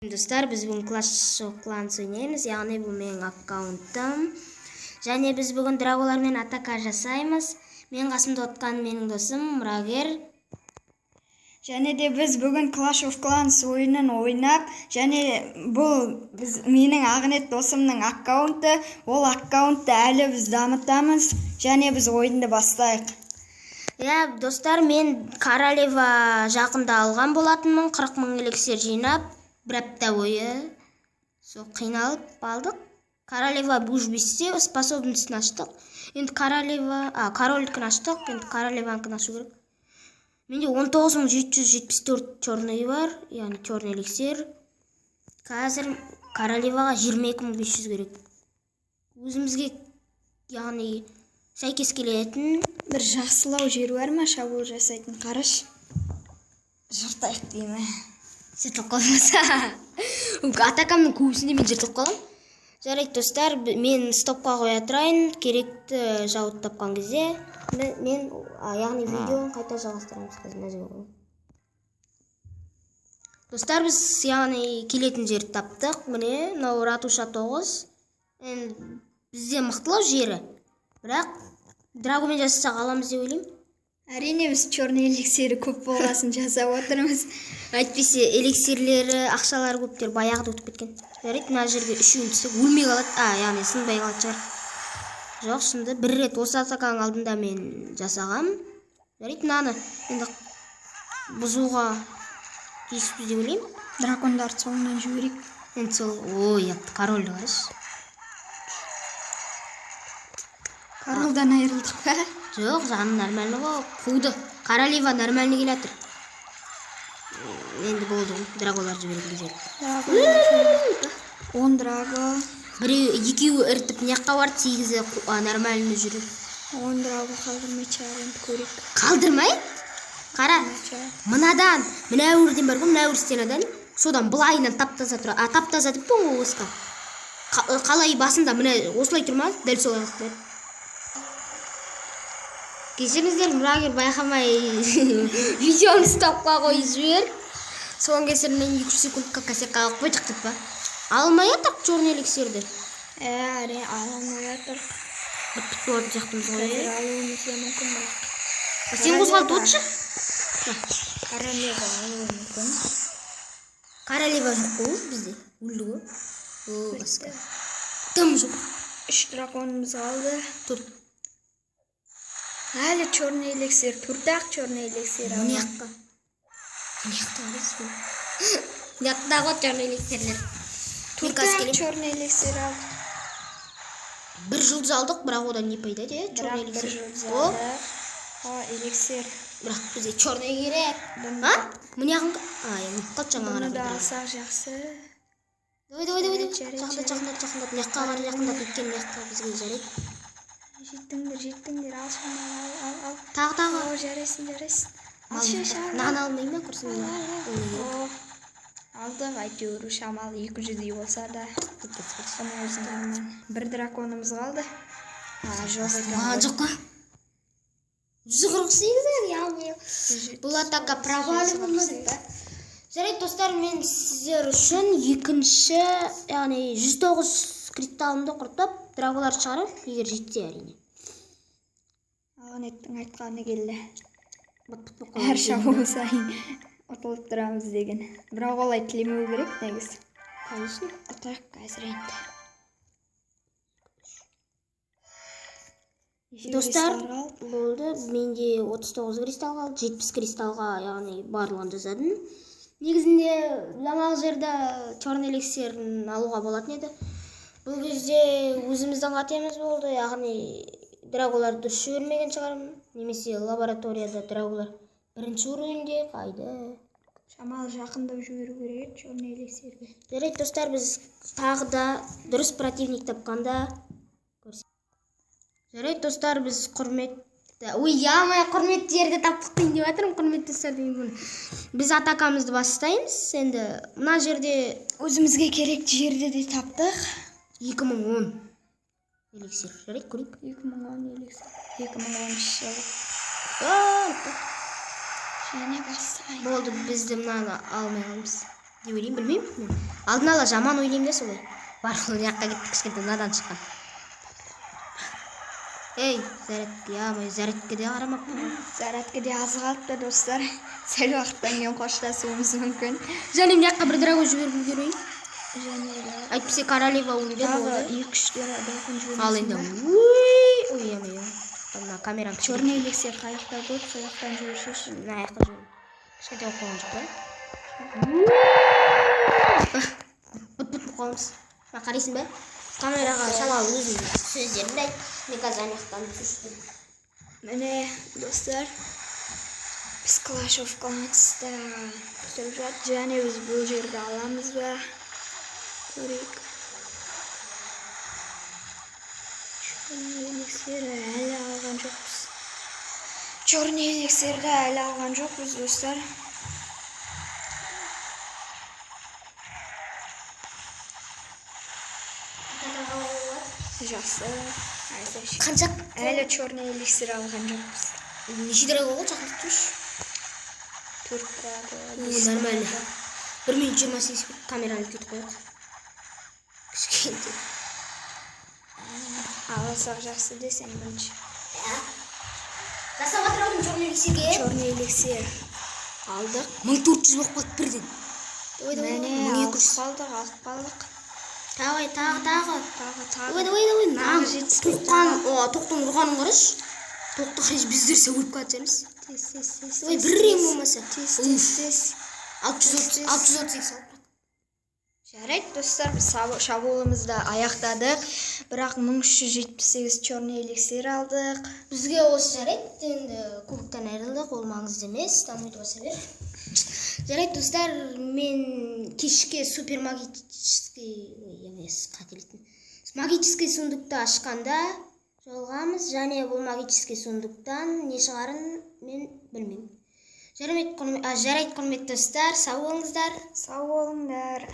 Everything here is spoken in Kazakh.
Достар, біз бүгін Clash of Clans ойнаймыз, яғни бұл менің аккаунтым. Және біз бүгін драголармен атака жасаймыз. Мен қасымда отқан менің досым Мұрагер. Және де біз бүгін Clash of Clans ойынын ойнап, және бұл біз менің Ағнет досымның аккаунты, ол аккаунтты әлі біз дамытамыз, және біз ойынды бастайық. Иә, достар, мен королева жақында алған болатынмын, 40 мың эликсир жинап, бір апта бойы сол қиналып алдық. Королева уже бесте способностін аштық. Енді королева, корольдікін аштық, енді королеванікін ашу керек. Менде 19 774 черный бар, яғни черный эликсир. Қазір королеваға 22 500 керек. Өзімізге, яғни сәйкес келетін. Бір жақсылау жер бар ма шабуыл жасайтын, қараш. Жыртайық дей ме? Жыртылып қалмаса. Атакамның көбісінде мен жыртылып қаламын. Жарайды, достар, мен стопқа қоя тұрайын. Керекті жауды тапқан кезде мен, яғни видеоны қайта жалғастырамыз. Қазір мына жерге қоямын. Достар, біз, яғни келетін жерді таптық. Міне, мынау ратуша 9. Енді бізде мықтылау жері. Бірақ драгомен жасасақ, аламыз деп ойлаймын. Әрине, біз черный эликсирі көп болғасын жасап отырмыз. Әйтпесе эликсирлері, ақшалары көптер баяғыда өтіп кеткен. Жарайды, мына жерге үшеуін түссек, өлмей қалады, яғни сынбай қалатын шығар. Жоқ, сынды. Бір рет осы атаканың алдында мен жасағам. Жарайды, мынаны енді бұзуға тиіспіз деп ойлаймын. Дракондарды соңынан жіберейік. Енді сол, ой, корольді қарашы. Корольдан айырылдық па? Жоқ, жаны нормально ғой, қуды. Королева нормально келе жатыр. Енді болды ғой, драголар жіберген жер. 10 драго. Біреу, екеуі ірітіп мына жаққа барды, сегізі нормально жүр. 10 драго қалдырмай шығар, енді көрейік. Қалдырмай, қара. Шығар. Мынадан, мына өрден бар ғой, мына өр стенадан, содан былайынан тап таза тұр, тап таза деп пе ғой осыға. Қалай басында міне осылай тұр ма, дәл солай қылып қояды. Кешіріңіздер, Мұрагер байқамай видеоны стопқа қойып жібер, соның кесірінен 2-3 секундқа косякқа қалып қойдық деп па, алмай жатырық черный эликсирді. Әрине, ала алмай жатыр. Бітіп болатын сияқтымыз ғой. Қазір Иә? алуымыз да мүмкін, бірақ. Сен қозғалтып отыршы. Королева алуы мүмкін. Королева жоқ қой уже бізде, өлді ғой. О, басқа дым жоқ. Үш драконымыз қалды. Төрт. Әлі черный эликсир, төрт ақ черный эликсир Мына алған. жаққа, мына жақта қарайсыз, мына жақта ғой черный эликсирлер. Мен Төрт қазір ақ келемін. черный эликсир алдық. Бір жұлдыз алдық, бірақ одан не пайда де, черный Бірақ бір эликсир. жұлдыз О, алдық. О, эликсир. Бірақ бізге черный керек. Бұны, А, мына жағын, енді қалды жаңа бұны қарап да отырмын. алсақ жақсы. Давай, давай, давай, давай. Жарайды, Жақындат. жарайды. Жақындат, жақындат, мына жаққа қарай жақындат, өйткені мына жаққа бізге жарайды. Жеттіңдер, жеттіңдер, ал шамал, ал, ал, ал. Тағы, тағы. О, жарайсың, жарайсың. Ал, ше, ал. Мынаны алмай ма, құрсын. Ол не керек? О, алдық әйтеуір, шамалы 200-дей болса да. Соның өзі нормально. Бір драконымыз қалды. А, жоқ екен Маған ғой. Жоқ қой. 148 яғни. Бұл атака провален болмады ба? Жарайды, достар, мен сіздер үшін екінші, яғни 109 кристаллымды құртып, драголар шығарамын, егер жетсе, әрине. Ағнеттің айтқаны келді. Быт быт болып Әр қалған. шабуыл сайын ұтылып тұрамыз деген. Бірақ олай тілемеу керек негізі. Конечно. Ұтайық қазір енді. Неше Достар, кристалл қалды? Болды. Менде 39 кристалл қалды. 70 кристаллға, яғни барлығын жасадым. Негізінде жаңағы жерде черный эликсирін алуға болатын еді. Бұл кезде өзіміздің қатеміз болды, яғни драголарды дұрыс жібермеген шығармын, немесе лабораторияда драголар бірінші уровеньде қайда. Шамалы жақындап жіберу керек еді черный эликсирге. Жарайды, достар, біз тағы да дұрыс противник тапқанда көрсек. Жарайды, достар, біз құрметті, ой, ямай, құрметті жерді таптық дейін деп жатырмын, құрметті достар деген күні. Біз атакамызды бастаймыз. Енді мына жерде Өзімізге керекті жерді де таптық. 2010 эликсир. Жарайды, көрейік. 2010 эликсир. 2010 жылы. А, Және бастайық. Болды, бізді мынаны алмай қаламыз. Деп ойлаймын, білмеймін. Мен алдын ала жаман ойлаймын да солай. Бар, мына жаққа кеттік, кішкентай надан шыққан. Ей, зарядка, я зарядка де қарамаппын ғой. Зарядка де аз қалыпты, достар. Сәл уақыттан кейін қоштасуымыз мүмкін. Және мына жаққа бір дракон жіберіп үлгерейін. Және де Әйтпесе королева өлді тағы болды. екі үш дракон Ал енді. жібересің ба? Ой, ой, ой. Мына камераны кішкене. Черный эликсир қай жақта көп, сол жақтан жіберсейші. Мына жаққа жібер. Кішкентай болып қалған жоқ па? Бұт бұт болып қаламыз. Мына қарайсың ба? Камераға шамалы өзің сөздеріңді айт. Мен қазір ана жақтан түсіп. Міне, достар, біз Clash of Clans'та түсіріп жатыр. Және біз бұл жерді аламыз ба? Көрейік. Черный эликсир әлі алған жоқпыз. Черный эликсирді әлі алған жоқпыз, достар. Жақсы. Айтайыншы. Қанша? Әлі черный эликсир алған жоқпыз. Неше дракон болды, жақындатып тұршы. Төрт дракон. О, нормально. 1 минут 28 камераны үлкейтіп қояйық. Кішкентай. Алсақ жақсы десең бірінші. Жасап жатыр аудым черный эликсирге. Черный эликсир алдық. 1400 болып қалды бірден. Давай, давай, Міне, мың алып екі жүз. қалдық, алып қалдық. Давай, тағы, тағы. Тағы, Давай, тағы. давай, давай. Тағы Нан, жетіспейді, тоққан, о, тоқтың ұрғанын қарашы. Тоқты қарашы, біздер өліп қалатын шығармыз. Тез, тез, тез. Давай, Тез, бір рең тез. болмаса. Тез, тез, тез. 630, 638 алып. Жарайды, достар, біз шабуылымызды аяқтадық. Бірақ 1378 черный эликсир алдық. Бізге осы жарайды, енді кубоктан айырылдық, ол маңызды емес, дамуды баса бер. Жарайды, достар, мен кешке супер магический, ой, емес, қателестім. Магический сундукты ашқанда жолығамыз және бұл магический сундуктан не шығарын мен білмеймін. Жарайды, құрметті достар, сау болыңыздар. Сау болыңдар.